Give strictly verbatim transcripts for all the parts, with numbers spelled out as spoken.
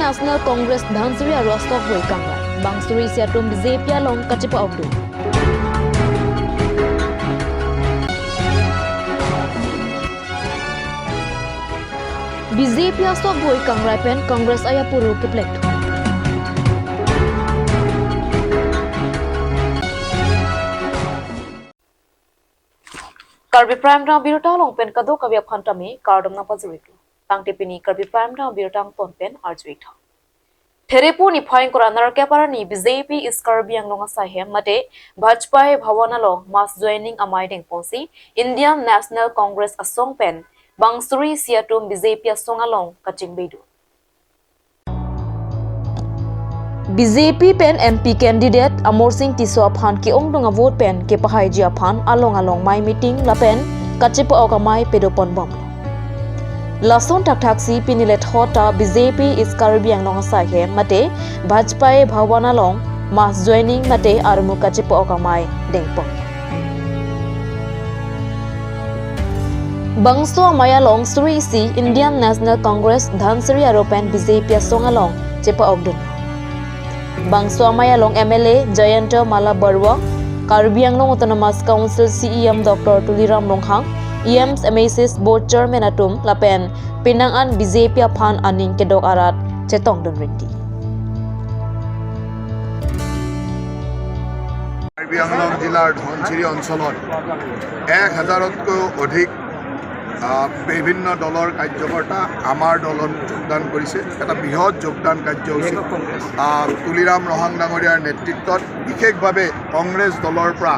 National Congress Dhansiri aro asokvoi kangrai. Bang suri isi atum B J P along kachepa-okdun. B J P asokvoi kangrai pen Congress ai apuru keplek. Karbi Prime Time abirta along pen kadokave aphan tame kardom nangpajir-iklo. Tangte pini Karbi Prime Time abirta angton pen arju-ik tha. Therepo niphai ingkoi ra nerkep arni B J P East Karbi Anglong asaihem mate Vajpayee Bhawan along mass joining amei dengponsi Indian National Congress asong pen bang suri isi atum B J P asong along kachingbeidun. B J P pen M P candidate Amarsing Tisso aphan ke-ongdung avote pen kepahaiji aphan along along mei meeting lapen kachepa-ok amei padoponbomlo. Lason thakthaksi pini lethot ta B J P East Karbi Anglong asaihem mate Vajpayee Bhawan along mass joining mate armu kachepa-ok amei dengpon. Bangso amei along suri isi Indian National Congress Dhansiri aro pen B J P asong along chepa-okdun. Bangso amei along M L A Jayanta Malla Baruah, Karbi Anglong Autonomous Council C E M Doctor Tuliram Ronghang, E Ms, M A Cs, Board Chairman atum lapen penang an B J P aphan aning kedok arat chetongdun rinti. Karbi আংলং জিলাৰ ধনশিৰি অঞ্চলত এক হাজাৰতকৈ অধিক, আহ, বিভিন্ন দলৰ কাৰ্যকৰ্তা আমাৰ দলত যোগদান কৰিছে। এটা বৃহৎ যোগদান কাৰ্যসূচী। আহ, তুলিৰাম ৰহাং ডাঙৰীয়াৰ নেতৃত্বত বিশেষভাৱে কংগ্ৰেছ দলৰ পৰা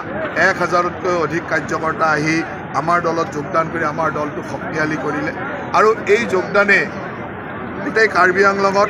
এক হাজাৰতকৈ অধিক কাৰ্যকৰ্তা আহি আমাৰ দলত যোগদান কৰি আমাৰ দলটো শক্তিশালী কৰিলে। আৰু এই যোগদানে গোটেই কাৰ্বি আংলঙত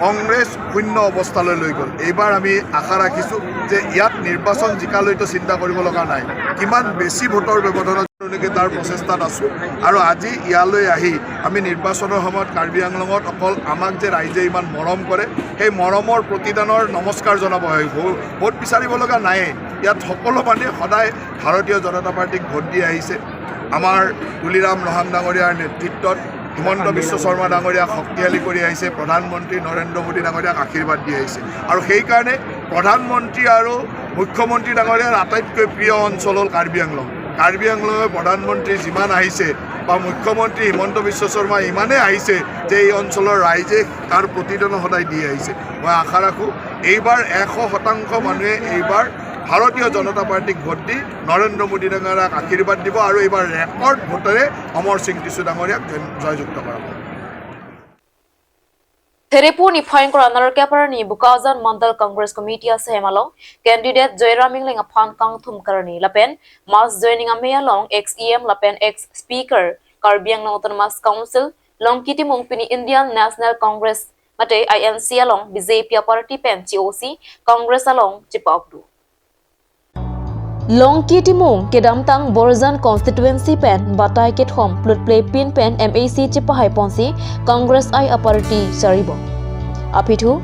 কংগ্ৰেছ শূন্য অৱস্থালৈ লৈ গ'ল। এইবাৰ আমি আশা ৰাখিছোঁ যে ইয়াত নিৰ্বাচন জিকালৈতো চিন্তা কৰিব লগা নাই, কিমান বেছি ভোটৰ ব্যৱধানত তেওঁলোকে তাৰ প্ৰচেষ্টাত আছোঁ। আৰু আজি ইয়ালৈ আহি আমি নিৰ্বাচনৰ সময়ত কাৰ্বি আংলঙত অকল আমাক যে ৰাইজে ইমান মৰম কৰে, সেই মৰমৰ প্ৰতিদানৰ নমস্কাৰ জনাব হয়। ভো-, ভোট বিচাৰিব লগা নায়েই। ইয়াত সকলো মানুহে সদায় ভাৰতীয় জনতা পাৰ্টিক ভোট দি আহিছে। আমাৰ তুলিৰাম ৰহাং ডাঙৰীয়াৰ নেতৃত্বত হিমন্ত বিশ্ব শৰ্মা ডাঙৰীয়াক শক্তিশালী কৰি আহিছে, প্ৰধানমন্ত্ৰী নৰেন্দ্ৰ মোদী ডাঙৰীয়াক আশীৰ্বাদ দি আহিছে। আৰু সেইকাৰণে প্ৰধানমন্ত্ৰী আৰু মুখ্যমন্ত্ৰী ডাঙৰীয়াৰ আটাইতকৈ প্ৰিয় অঞ্চল হ'ল কাৰ্বি আংলং। কাৰ্বি আংলঙৰ প্ৰধানমন্ত্ৰী যিমান আহিছে বা মুখ্যমন্ত্ৰী হিমন্ত বিশ্ব শৰ্মা ইমানেই আহিছে যে এই অঞ্চলৰ ৰাইজে তাৰ প্ৰতিদান সদায় দি আহিছে। মই আশা ৰাখোঁ এইবাৰ এশ শতাংশ মানুহে এইবাৰ ভাৰতীয় জনতা পাৰ্টিক ভোট দি নৰেন্দ্ৰ মোদী ডাঙৰীয়াক আশীৰ্বাদ দিব আৰু এইবাৰ ৰেকৰ্ড ভোটেৰে অমৰ সিং টিছু ডাঙৰীয়াক জয়-, জয়যুক্ত কৰাব। Therepo niphai ingkoi ra nerkep arni Bokajan Mandal Congress Committee asaihem along candidate Joyram Engleng aphan kangthum karni lapen mass joining amei along ex E M lapen ex Speaker Karbi Anglong Autonomous Council Longki Timung pini Indian National Congress mate I N C along B J P aparty pen chi-osi Congress along chepa-okdun. Longki Timung kedamtang Borjan constituency pen batai kethom plutple pin pen M A C chepahaiponsi Congress ai aparty charibom. Aphi thu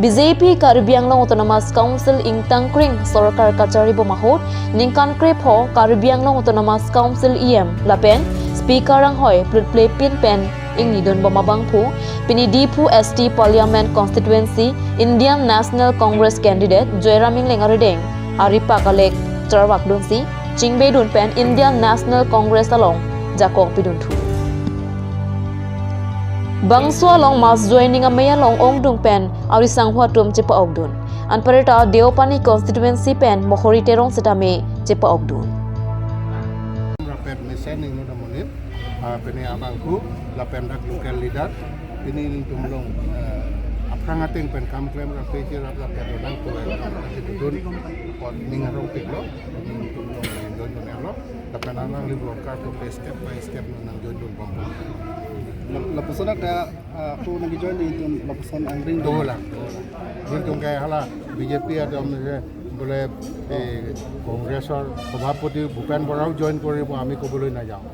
B J P Karbi Anglong Autonomous Council ingtangkring sorkar kacharibom ahut ningkan krepho Karbi Anglong Autonomous Council E M lapen Speaker anghoi plutple pin pen ingnidunbom abangphu pini Diphu S T Parliament Constituency Indian National Congress candidate Joyram Engleng arideng aripak alek charvakdunsi chingbeidun pen Indian National Congress along jakong pidunthu. Bangso along mass joining amei along ongdung pen ari sangho atum chepa-okdun. Anparta Deopani constituency pen Mohori Terong setame chepa-okdun. Rapet mesen ingno damonin, ah, pini abangku, lapen dak local leader, pini nelitum along, eh, aphrang ateng pen kam klem rapet je rap rapet odang ko, eh, kedun, pot ning arong tiklo, nelitum along, eh, join join lo, lapen anang li broadcast ko step by step nang join join bom. Lap-, lapuson ada, ah, aku nang join nelitum lapuson angring dola. Nelitum ke hala B J P ada, eh, বোলে, এই কংগ্ৰেছৰ সভাপতি ভূপেন বৰাও জইন কৰিব, আমি ক'বলৈ নাযাওঁ।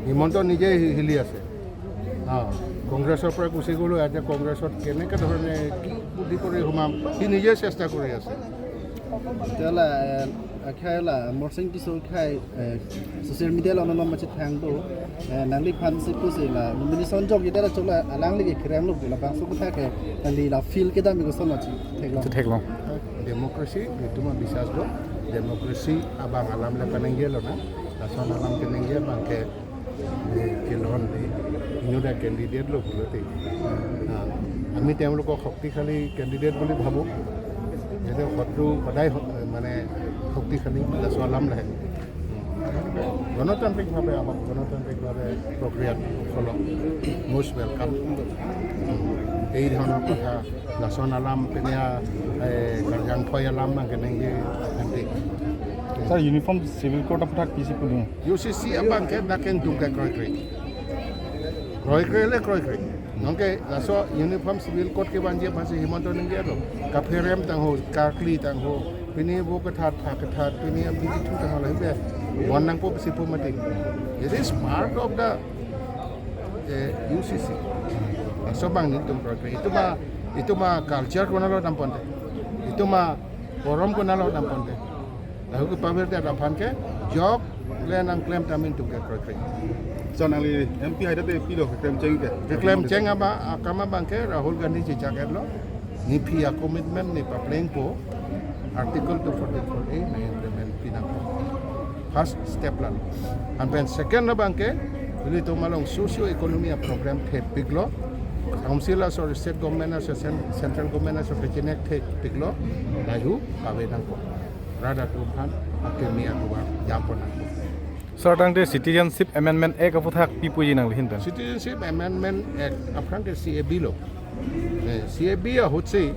হিমন্ত নিজে হি-, হিলি আছে। অ, কংগ্ৰেছৰ পৰা গুচি গ'লো, এতিয়া কংগ্ৰেছত কেনেকে ধৰণে কি বুদ্ধি কৰি সোমাম, সি নিজে চেষ্টা কৰি আছে। তেতিয়াহ'লে, এ, Akhai la Morsing Tisso akhai, eh, social media along non machethang do, eh, nangliphan si pusi la nomination jokji det achot la alangli ke kerem lo pu labangso aputhak ke nangli la feel kedam ke koson lo chi theklong. Theklong. Democracy, itum abisas do. Democracy abang alam le panengjelo na. Lason alam kenengje abang ke, eh, kelon de. Inut a candidate lo pulote. Ah, আমি তেওঁলোকক শক্তিশালী কেণ্ডিডেট বুলি ভাবোঁ। এইটো শত্ৰু সদায় শ-, মানে শক্তিশালী, laso alam lahai. গণতান্ত্ৰিকভাৱে, আমাৰ গণতান্ত্ৰিকভাৱে প্ৰক্ৰিয়াত সকলো most welcome। এই ধৰণৰ কথা, lason alam penia, eh, karjang phoi alam abang kenengji nanti. Sir, uniform civil code aputhak pisi pudun? U C C abang ke dak ke ningtum ke kroikre. Kroikre le kroikre. Nonke laso uniform civil code kevanji aphansi Himanta ningje lo. Kapherem tangho, karkli tangho. Pini vo kethat, tha kethat, pini abidi thu tangho lahibe. Bon nangpo pusi pu mati. It is part of the, eh, U C C. Laso abang ningtum kroikre. Itum a, itum a culture konatlo damponte. Itum a forum konatlo damponte. Lahu ke pavirdet aphan ke jok le nangklem tame ningtum ke kroikre. So nangli M P haida te pilo keklem cheng ke? Keklem cheng aba akam abang ke Rahul Gandhi chichak etlo. Ne aphi a commitment ne paplengpo, Article two forty-four A ne implement pinangpo. First step lalo. Anpen second abang ke, ilitum along socio economy a problem thepiklo. Council aso, state government aso, cen-, central government aso kechenek thepiklo. Lahu pave nangpo. Rat atum aphan akeme akobang jampon nangpo. Sir, tangte Citizenship Amendment Act aputhak pi puji nangli ahin pen? Citizenship Amendment Act aphrang ke C A B lo. Eh, C A B ahutsi,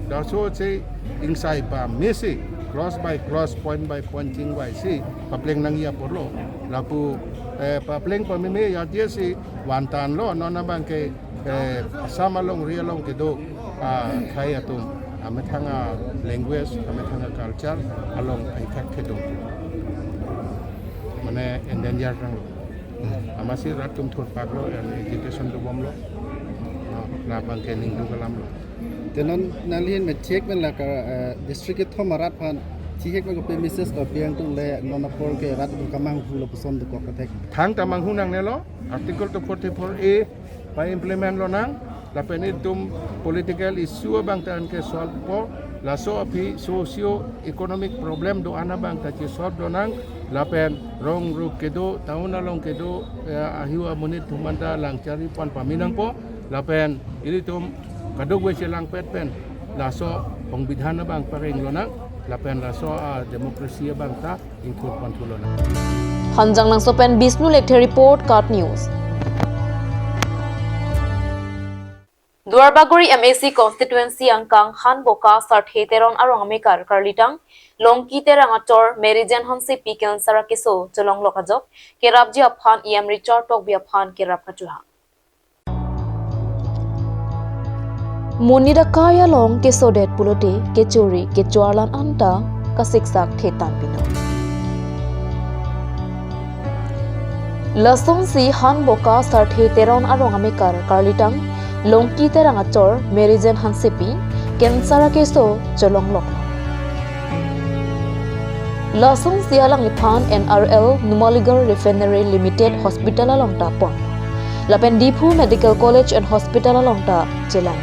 laso si ingsai pamesi, clause by clause, point by point chingvaisi papleng nangji apotlo. Lapu, eh, papleng pameme ajoine si vantanlo, non abang ke, eh, Assam alongri along kedo, ah, akhai atum, amethang a language, amethang a culture along a-effect kedo. Mane endanger nanglo. Amatsi rat atum thurpaklo, and agitation dobomlo. Ah, labang ke ningduk alamlo. Te non nangli ahin methek pen la ka, eh, district kethom arat aphan thihek pen kopi message kopi angtung le non apor ke rat atum kamanghulo puson dokok kathek? Thangta manghu nangnelo, Article two forty-four A pa-implement lonang, lapen itum political issue abang ta anke solve po, laso aphi socio economic problem do-an abang ta che-solve lonang, lapen rong ruk kedo, town along kedo, eh, ahiu amonit atum anta lang chari pon pame nangpo, lapen ilitum kadokave chelangpet pen laso songbidhan abang pareng lonang, lapen laso a-democracy abang ta ingthur pon thu lonang. Hanjanglangso pen Bishnu Lekthe report, KAT News. Duarbagori M A C constituency angkang Hanboka Sarthe Teron arong amekar karlitang Longki Terang achor Mary Jane Hansepi cancer akeso cholonglok ajok kerapji aphan E M Richard Tokbi aphan kerap kachohang. Monit akai along kesodet pulote kechori kechoarlan anta kasiksak thetan pino. Lasonsi Hanboka Sarthe Teron arong amekar karlitang Longki Terang achor Mary Jane Hansepi cancer akeso cholonglok. Lasonsi alangliphan N R L Numaligarh Refinery Limited Hospital along ta pon. Lapen Diphu Medical College and Hospital along ta chelang.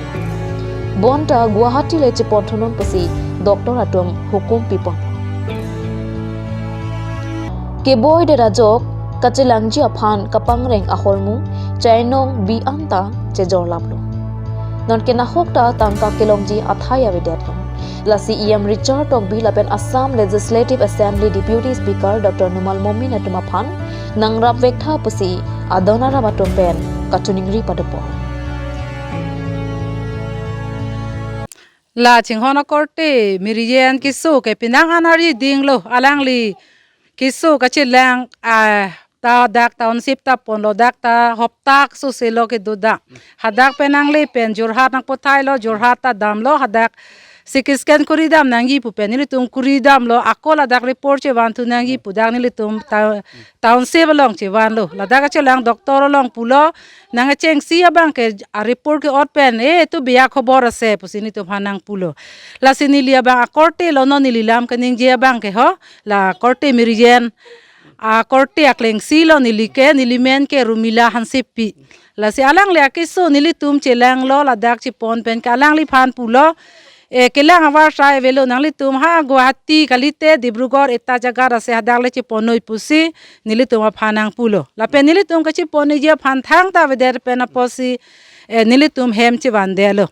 Bonta Guwahati le chepon thunon pusi doctor atum hukum pipon. Keboi det ajok kachelangji aphan kapangreng ahormu chainong bi anta chejorlaplo. Nonke nahok ta tangka kelongji athai avedetlo. Lasi E M Richard Tokbi lapen Assam Legislative Assembly Deputy Speaker Doctor Numal Momin atum aphan nangrap vektha pusi adon arap atum pen kachiningri padopon. La chinghon akorte Mary Jane keso ke penang an arje dinglo, alangli keso kachelang, ah, ta dak township ta ponlo, dak ta hoptak soselo kedo dak. Hadak pen nangli pen Jorhat nangpothailo, Jorhat ta damlo, hadak C T scan kuri dam nangji pu pen nelitum kuri damlo, ako ladak report chevan thu nangji pu dak nelitum ta-, township along chevanlo. Ladak kachelang doctor along pulo, nang kechengsi abang ke a report ke-ot pen, eh, tu biya khobor ase pusi nelitum aphan nangpulo. Lasi neli abang akorte lo, non neli lam kaningje abang ke ho, la korte Mirijen akorte aklengsi lo, neli ke, neli men ke Rumila Hansepi. Lasi alangli akeso nelitum chelanglo, ladak chepon pen ke alangliphan pulo, eh, kelang avarsai avelo, nanglitum ha Guwahati kalite Dibrugarh eta jagat ase hadak le cheponnoi pusi nelitum aphan nangpulo. Lapen nelitum kacheponnoiji aphan thangta avedet pen apotsi, eh, nelitum hem chevandetlo.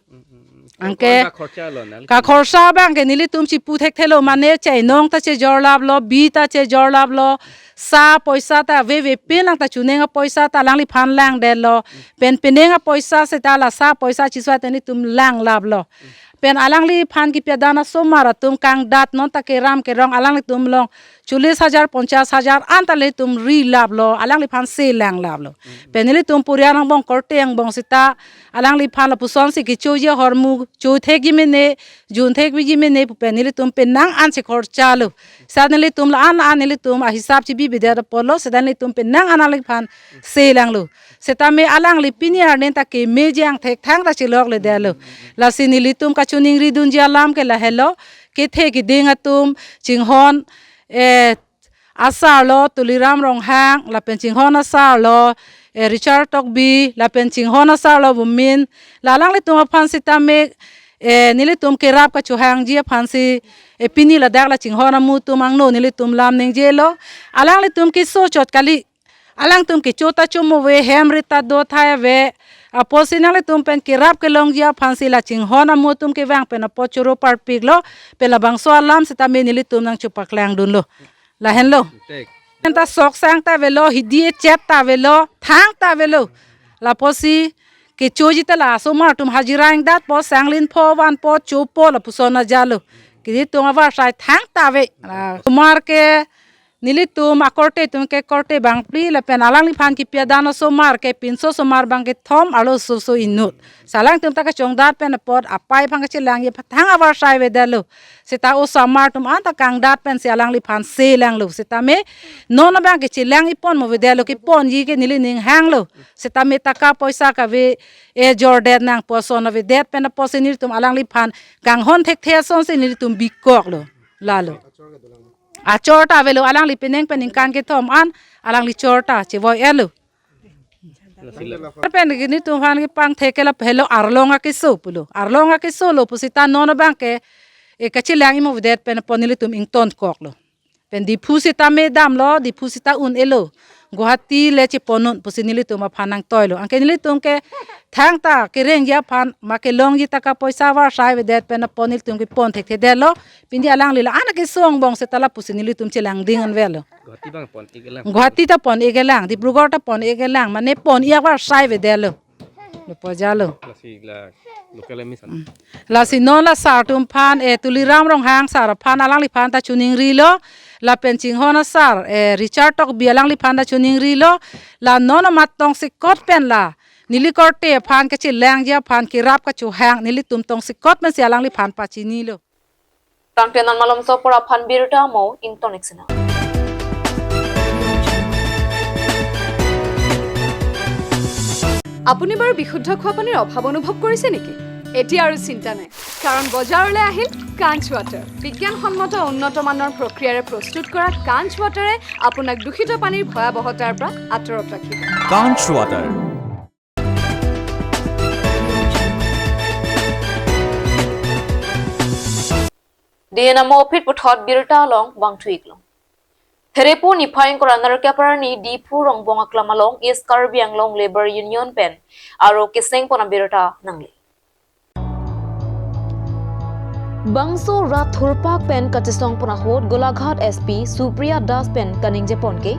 Anke kakhorcha lo nang. Kakhorcha abang ke nelitum chipu thekthelo, mane chainong ta chejorlaplo, bi ta chejorlaplo, sa poisa ta veve penang ta chuning apoisa ta alangliphan langdetlo. Pen penang apoisa seta la sa poisa chiswa ta nelitum langlaplo. Pen alangliphan kipi adan asomar atum kangdat non ta keram kerong alanglitum along cholis hajar, ponchas hajar anta nelitum rilaplo, alangliphan selanglaplo. Pen nelitum puriar angbong korte angbong seta alangliphan lapusonsi kechoji ahormu, chothekji mene, junthekji mene pu pen nelitum penang an chekhorchalo. Seta nelitum la-an la-an nelitum ahisap chebibedet apotlo, seta nelitum penang an alangliphan selanglo. Setame alangli pini arni ta kemeji angthek thangta chelokledetlo. Lasi nelitum kachoningridunji alam ke lahelo, kethe keding atum, chinghon, eh, asar lo Tuliram Ronghang, lapen chinghon asar lo, eh, Richard Tokbi, lapen chinghon asar lo Bumin, la alanglitum aphan sitame, eh, nelitum kerap kachohangji aphansi, eh, pini ladak la chinghon amu atum angno nelitum lam ningjelo. Alanglitum keso chot kali, alangtum kecho ta chomo ave, hem rit ta do thai ave. Apotsi nanglitum pen kerap kelongji aphansi la chinghon amu atum kevang pen apot choro parpiklo, pen labangso alam sitame nelitum nangchopaklangdunlo. Lahenlo. Tek. Pen ta sok sang ta avelo, hidi echet ta avelo, thang ta avelo. Lapotsi kechoji ta la asomar atum hajira ingdat po, sanglin po, van po, cho po, lapuson ajalo. Kidi tung avarsai thangta ave. La, osomar ke nelitum akorte atum ke korte bangphli lapen alangliphan kipi adan osomar ke pinso osomar bang kethom arloso so inut. Seta alangtum ta kachongdat pen apot apai aphan kachelangji aphan thang avarsai avedetlo. Seta osomar atum anta kangdat pensi alangliphan selanglo. Setame non abang ke chelangji ponmo avedetlo, keponji ke neli ning hanglo. Setame taka poisa kave, eh, jordet nangpo, ason avedet pen apotsi nelitum alangliphan kanghon thekthe asonsi nelitum bikoklo. Lalo. Achor ta avelo, alangli penang pen ningkan kethom an alangli chor ta chevoi-etlo. Pen nelitum aphan kepangthek ke lahelo, arlong akeso pulo. Arlong akeso lo pusita non abang ke, eh, kachelangji mo avedet pen apot nelitum ingtonkoklo. Pen Diphu sitame damlo, Diphu sita un-elo. Guwahati le cheponnun pusi nelitum aphan nangtoilo. Anke nelitum ke thangta kerengji aphan ma kelongji taka poisa avarsai avedet pen apot nelitum kepon thekthedetlo. Pini alangli la-an akeso angbong seta lapusi nelitum chelangding anvetlo. Guwahati bang pon-iklang. Guwahati ta pon-iklang, Dibrugarh ta pon-iklang, mane pon-ik avarsai avedetlo. Lo pojalo. Lasi la local M E san. Mm. Lasi non la sar atum aphan, eh, Tuliram Ronghang sar aphan alangliphan ta choningrilo. Lapen chinghon asar, eh, Richard Tokbi alangliphan ta choningrilo. La non amat tongsekot pen la neli korte aphan kachelangji aphan kerap kachohang nelitum tongsekot pensi alangliphan pachinilo. Tangte non malomso apor aphan birta mo ington ik sinang. আপুনি বাৰু বিশুদ্ধ খোৱা পানীৰ অভাৱ অনুভৱ কৰিছে নেকি? এতিয়া আৰু চিন্তা নাই, কাৰণ বজাৰলৈ আহিল কাঞ্চ ৱাটাৰ। বিজ্ঞানসন্মত উন্নত মানৰ প্ৰক্ৰিয়াৰে প্ৰস্তুত কৰা কাঞ্চ ৱাটাৰে আপোনাক দূষিত পানীৰ ভয়াৱহতাৰ পৰা আঁতৰত ৰাখিব। Kanch Water। Dei namo phit puthot birta along vangthu-iklong. Therepo niphai ingkoi ra nerkep arni Diphu Rongbong aklam along East Karbi Anglong Labour Union pen aro keseng pon abirta nangle. Bangso rat thurpak pen kachesong pon ahut Golaghat S P Supriya Das pen kaningje pon ke,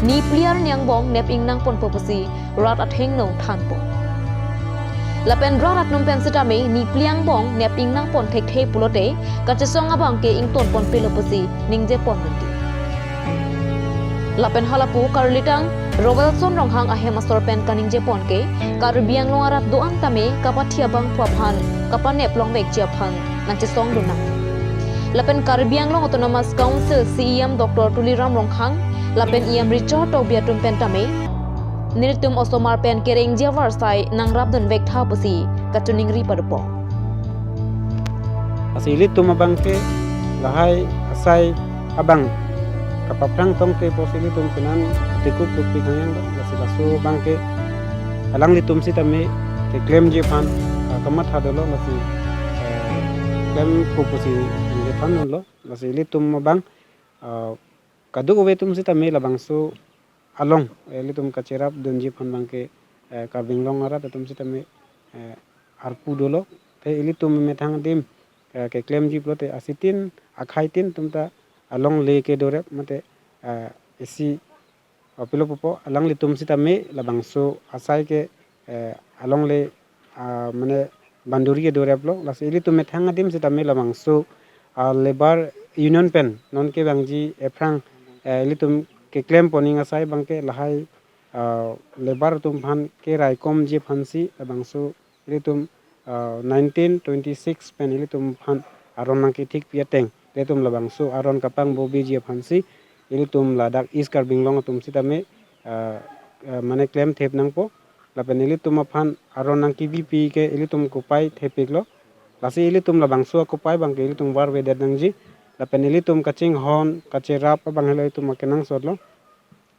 nipli arni angbong nep ingnang ponpo pusi rat athengno thanpo. Lapen rat atum pen sitame nipli angbong nep ingnang pon thekthe pulote kachesong abang ke ington ponpelo pusi ningje pon mati. Lapen halapu karlitang Roelson Ronghang ahem asor pen kaningje pon ke, Karbi Anglong arat do-an tame kapathi abangphu aphan kapanep longvekji aphan nangchesongdun nang. Lapen Karbi Anglong Autonomous Council C E M Doctor Tuliram Ronghang lapen E M Richard Tokbi atum pen tame nelitum osomar pen kerengji avarsai nangrapdun vektha pusi kachiningri padopon. Lasi ilitum abang ke lahai asai abang kapaphrang tongte pusi ilitum penan tikup tupik hangyang do. Lasi laso abang ke alanglitum sitame keklemji aphan, ah, kamatha dolo, lasi, eh, klempo pusi nangkethan dunlo. Lasi ilitum abang, ah, kadokave atum sitame labangso along, eh, ilitum kacherapdunji aphan abang ke, eh, Karbi Anglong arat atum sitame, eh, arpu dolo. Te ilitum methang adim, eh, keklemji pulote asitin akhaitin atum ta alongle kedorep mate, eh, isi, eh, pilo pupo, alanglitum sitame labangso asai ke, eh, alongle, ah, mane boundary kedoreplo. Lasi ilitum methang adim sitame labangso, ah, labour union pen non kevangji aphrang, eh, ilitum keklem poning asai abang ke lahai, ah, labour atum aphan keraikomji aphansi labangso ilitum, ah, nineteen twenty-six pen ilitum aphan aron nangkethikpi ateng, ilitum labangso aron kapangbobeji aphansi ilitum ladak East Karbi Anglong atum sitame, ah, ah, mane klemthip nangpo. Lapen ilitum aphan aron nangkebipi ke ilitum kopai thepiklo. Lasi ilitum labangso akopai abang ke ilitum varvedet nangji. Lapen ilitum kachinghon kacherap abang helo ilitum akenangsotlo.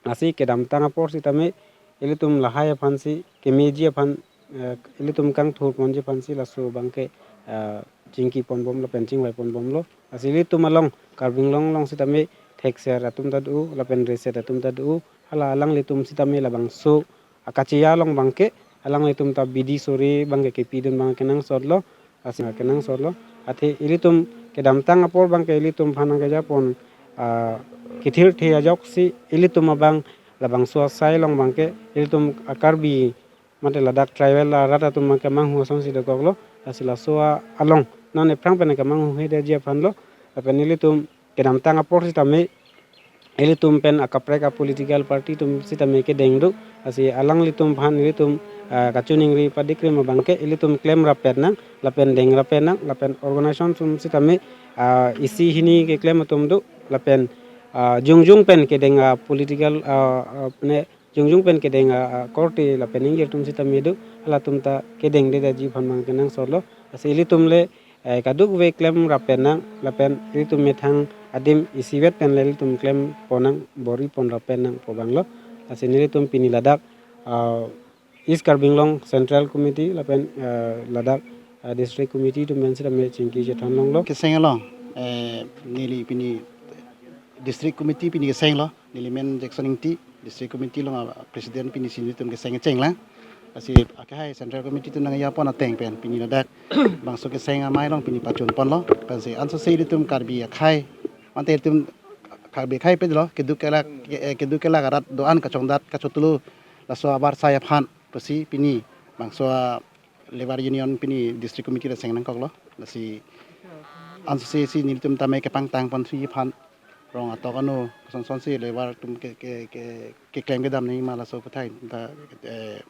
Lasi kedamtang apor sitame ilitum lahai aphansi kemeji aphan, eh, ilitum kangthurponji aphansi laso abang ke, eh, chingkiponbom lapen chingvaiponbomlo. Lasi ilitum along Karbi Anglong along sitame thekser atum ta do lapen reset atum ta do. Hala alanglitum sitame labangso akacheya along abang ke alanglitum ta bidi sore abang ke kepidun abang kenangsotlo. Lasi kenangsotlo. Athe ilitum kedamtang apor abang ke ilitum aphan nangkejapon, ah, kethirthe ajoksi ilitum abang labangso asai along abang ke ilitum a-Karbi mate ladak tribal arat atum abang ke manghu asonsi dokoklo. Lasi laso along non ephrang pen kemanghuhedetji aphanlo. Lapen ilitum kedamtang apor sitame ilitum pen akaprek a-political party atum sitame kedeng do. Lasi alanglitum aphan ilitum, ah, kachiningri padikrim abang ke ilitum klemrap pet nang lapen dengrap pet nang lapen organization atum sitame, ah, isi hini keklem atum do lapen, ah, jongjong pen kedeng a-political, ah, ah, ne jongjong pen kedeng a, ah, korte lapen ingjir atum sitame do, halatum ta kedengdedetji aphan abang kenangsotlo. Lasi ilitum le, eh, kadokave klemrap pet nang lapen ilitum methang adim isivet pen le ilitum klemponang bor-iponrap pet nangpo abanglo. Lasi nelitum pini ladak, ah, East Karbi Anglong Central Committee lapen, ah, ladak, ah, District Committee atum pen sitame chingki chethan longlo. Keseng along, eh, neli pini District Committee pini kesenglo. Neli men Jackson Ingti, District Committee along a-president pini si nelitum keseng chenglang. Lasi akhai Central Committee atum nangjapon ateng pen pini ladak bangso keseng amei along pini pachunponlo. Pensi ansose ilitum Karbi akhai, mate ilitum Karbi akhai pedetlo, keduk kelak, ke-, eh, keduk kelak arat do-an kachongdat kachotulu laso avarsai aphan pusi pini bangso a-labour union pini District Committee ta seng nangkoklo. Lasi ansose si nelitum tame kepangtangponji aphan rong atok ano kosonsonsi labour atum ke, ke, ke, keklem kedam nangji ma laso aputhak ta, eh,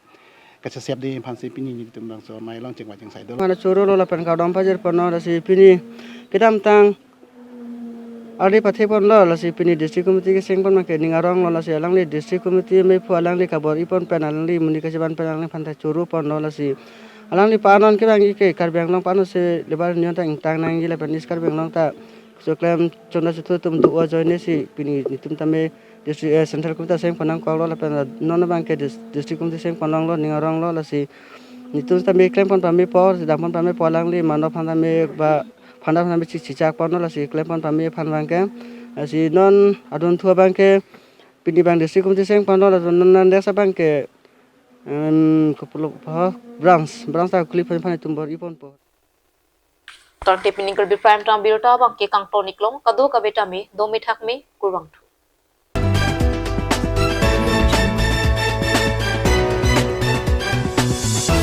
kachesepde aphansi pini nelitum bangso amei along chingvai chingsai dolo. Mane choro lo lapen kardom pajirponlo, lasi pini kedamtang ari patheponlo, lasi pini District Committee kesengpon abang ke ning aronglo, lasi alangli District Committee mephu alangli kabor-ipon pen alangli monit kacheban pen alangliphan ta choroponlo, lasi alangli pa-anon kevangji ke Karbi Anglong pa-anon si labour union ta ingtang nangji lapen East Karbi Anglong ta so klem chonda chothu atum do ajoine si pini nelitum tame District, eh, Central Committee sengpon nangkoklo lapen non abang ke dis-, District Committee sengpon longlo, ning aronglo, lasi nelitum tame klempon pamepo, si damponpamepo alangli mano aphan tame ba phanda aphan tame chi-, chichakponlo, lasi klempon pame aphan abang ke. Lasi non adunthu abang ke pini abang District Committee sengponlo, laso non non desa abang ke, em, kopilo pho branch, branch ta kuli aphan aphan itum bor-iponpo. Tangte pini Karbi Prime Time birta abang ke kangton-iklong, kadokave tame dome thakme, kurvangthu.